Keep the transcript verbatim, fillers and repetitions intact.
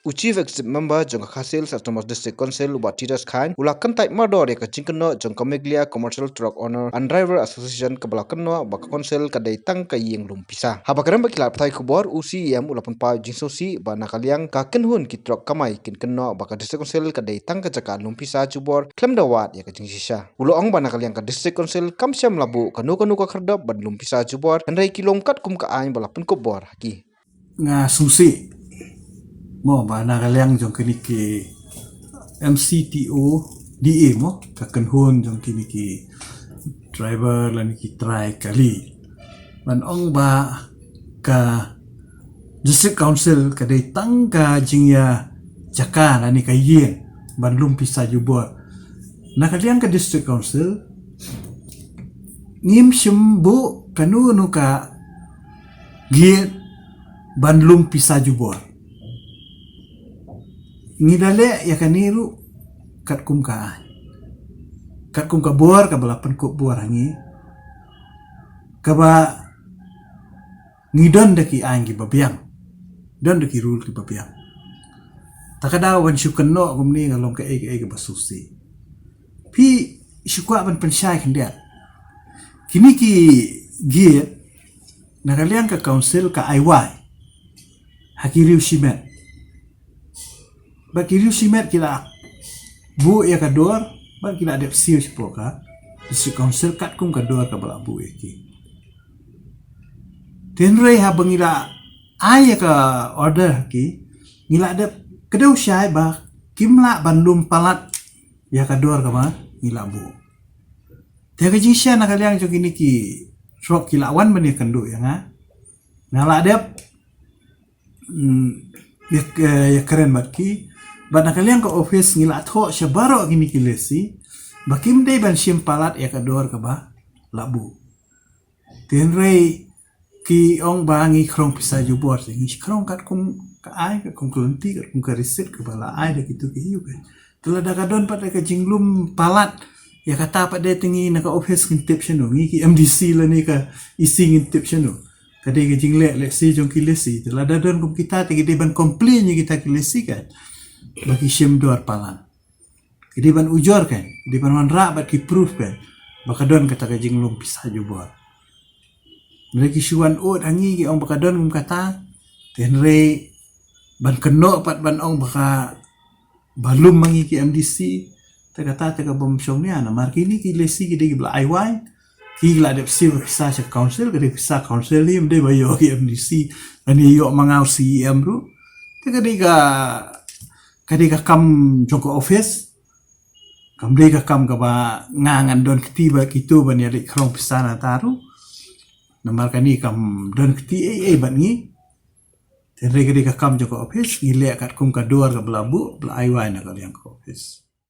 U Chief Executive Member jong ka Khasi Hills Autonomous District Council, u Bah Titus Chyne, u la kyntait mardor ïa ka jingkynnoh jong ka Meghalaya Commercial Truck Owner and Driver Association, kaba la kynnoh ba ka Council ka dei tang ka ïing lum pisa. Haba kren bad ki lad pathai khubor, u C E M u la pynpaw jingsngewsih ba na ka liang ka kynhun ki truck kamai kin kynnoh ba ka District Council ka dei tang ka jaka lum pisa jubor, khlem da wad ïa ka jingshisha. U la ong ba na ka liang ka District Council kam shym la buh kano kano ka khyrdop ban lum pisa jubor, hynrei ki long katkum ka aiñ ba la pynkup bor ha ki. Nga sngewsih mo ba na ka liang jong kine ki M C T O D A mo, ka kynhun jong kine ki driver lane ki trai kali, ban ong ba ka District Council ka dei tang ka jingïa jaka lane ka ïing ban lum pisa jubor. Na ka liang ka District Council ngim shym buh kano kano ka gate ban lum pisa jubor. Ngi da leh ïa kane ruh katkum ka aiñ, katkum ka bor kaba la pynkup bor ha ngi, kaba ngi don da ki aiñ kiba biang, don da ki rule kiba biang. Ta ka daw ban shu kynnoh kumne ka long kaei kaei kaba sngewsih. Phi shu kwah ban pynshai khyndiat, kine ki gate na ka liang ka Council ka ai wai ha ki riew shimet. Bad ki riew shimet ki la buh ïa ka dor bad ki la dep siew shapoh ka District Council katkum ka dor kaba la buh ïa ki. Te hynrei haba ngi la ai ïa ka order ha ki, ngi la dep kdew shai ba kim lah ban lum palat ïa ka dor kaba ngi la buh. Te ka jingshisha na ka liang jong kine ki truck ki la wan ban ïakynduh ïa nga. Nga la dep, mm, ïa, eh, ïakren bad ki. Bad na ka liang ka office ngi la thoh sha baroh kine ki lessee ba kim dei ban shim palat ïa ka dor kaba la buh. Te hynrei ki ong ba ngi khrong pisa jubor, te ngi khrong katkum ka ai, katkum ka lynti, katkum ka receipt kaba la ai da kito ki ïu ka. Te lada ka don pat da ka jinglum palat ïa kata pat de, te ngi na ka office ngin tip shano, ngi ki M D C lane ka E C ngin tip shano? Ka dei ka jingleh lehse jong ki lessee. Te lada don kum kita te ki dei ban complain ïa kita ki lessee ka ba ki shim dor palat. Ki dei ban ujor ka, ki dei ban wanrah bad ki proof ka ba ka don kata ka jinglum pisa jubor. Hynrei ki shu wan ud ha ngi ki ong ba ka don kum kata. Te hynrei ban kynnoh pat ban ong ba ka, ba lum ma ngi ki M D C, te kata te ka bym shong nia. Namar kine ki lessee ki dei kiba la ai wai, ki la dep siew pisa sha council, ka dei pisa council hi, ym dei ba ïoh ki M D C, lane ïoh ma nga u C E M ruh. Te ka dei ka, ka dei ka kam jong ka office. Kam dei ka kam kaba nga ngan don kti bad kito ban ïaleh khrong pisa na ta ruh. Namar kane kam don kti ei ei bad ngi. Te hynrei ka dei ka kam jong ka office, ngi leh katkum ka dor kaba la buh, ba la ai wai na ka liang ka office.